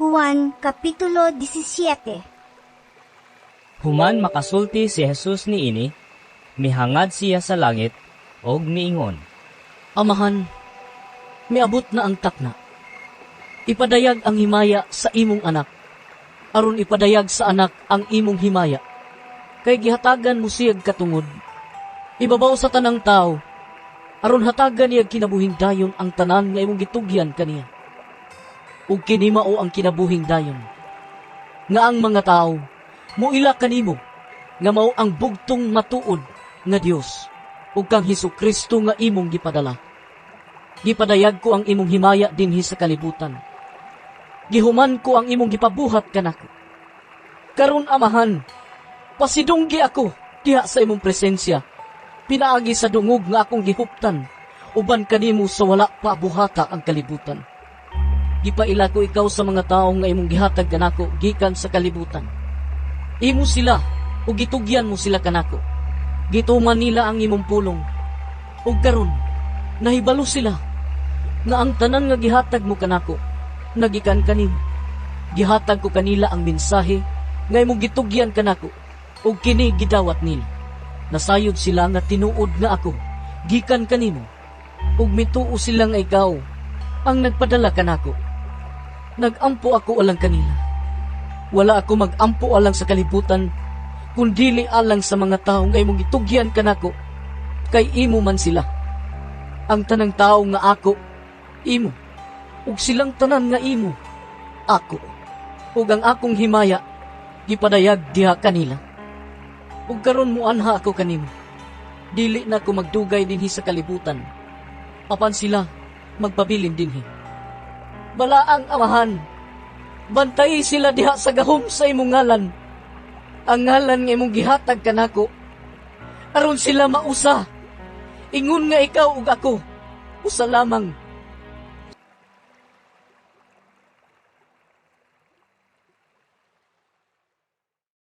Juan Kapitulo 17. Human makasulti si Jesus niini, mihangad siya sa langit og miingon, "Amahan, miabot na ang takna. Ipadayag ang himaya sa imong anak, aron ipadayag sa anak ang imong himaya. Kay gihatagan mo siyag katungod ibabaw sa tanang tao, aron hatagan niya kinabuhing dayon ang tanan nga imong gitugyan kaniya. Ug kini mao ang kinabuhing dayon, nga ang mga tao muila kanimo nga mao ang bugtong matuod nga Dios ug kang Hesus Kristo nga imong gipadala. Gipadayag ko ang imong himaya dinhi sa kalibutan. Gihuman ko ang imong gipabuhat kanako. Karon, Amahan, pasidunggi ako diha sa imong presensya, pinaagi sa dungog nga akong gihuptan uban kanimo sa wala pa buhata ang kalibutan. Gipaila ko ikaw sa mga tawo nga imong gihatag kanako gikan sa kalibutan. Imo sila ug gitugyan mo sila kanako. Gituman nila ang imong pulong. Ug karon nahibalo sila nga ang tanan nga gihatag mo kanako nagikan kanimo. Gihatag ko kanila ang mensahe nga imong gitugyan kanako ug kini gidawat nila. Nasayod sila nga tinuod nga ako gikan kanimo ug mituo sila nga ikaw ang nagpadala kanako. Nagampo ako alang kanila. Wala ako magampo alang sa kalibutan, kundili alang sa mga tao nga imong gitugyan kanako, kay imo man sila. Ang tanang tao nga ako, imo, ug silang tanan nga imo, ako. Ug ang akong himaya, gipadayag diha kanila. Ug karon muanha ako kanimo. Dili na ako magdugay dinhi sa kalibutan. Apan sila magpabilin dinhi. Balaang Amahan, bantayi sila diha sa gahom sa imong ngalan, ang ngalan nga imong gihatag kanako, aron sila mausa, ingon nga ikaw ug ako, usa lamang."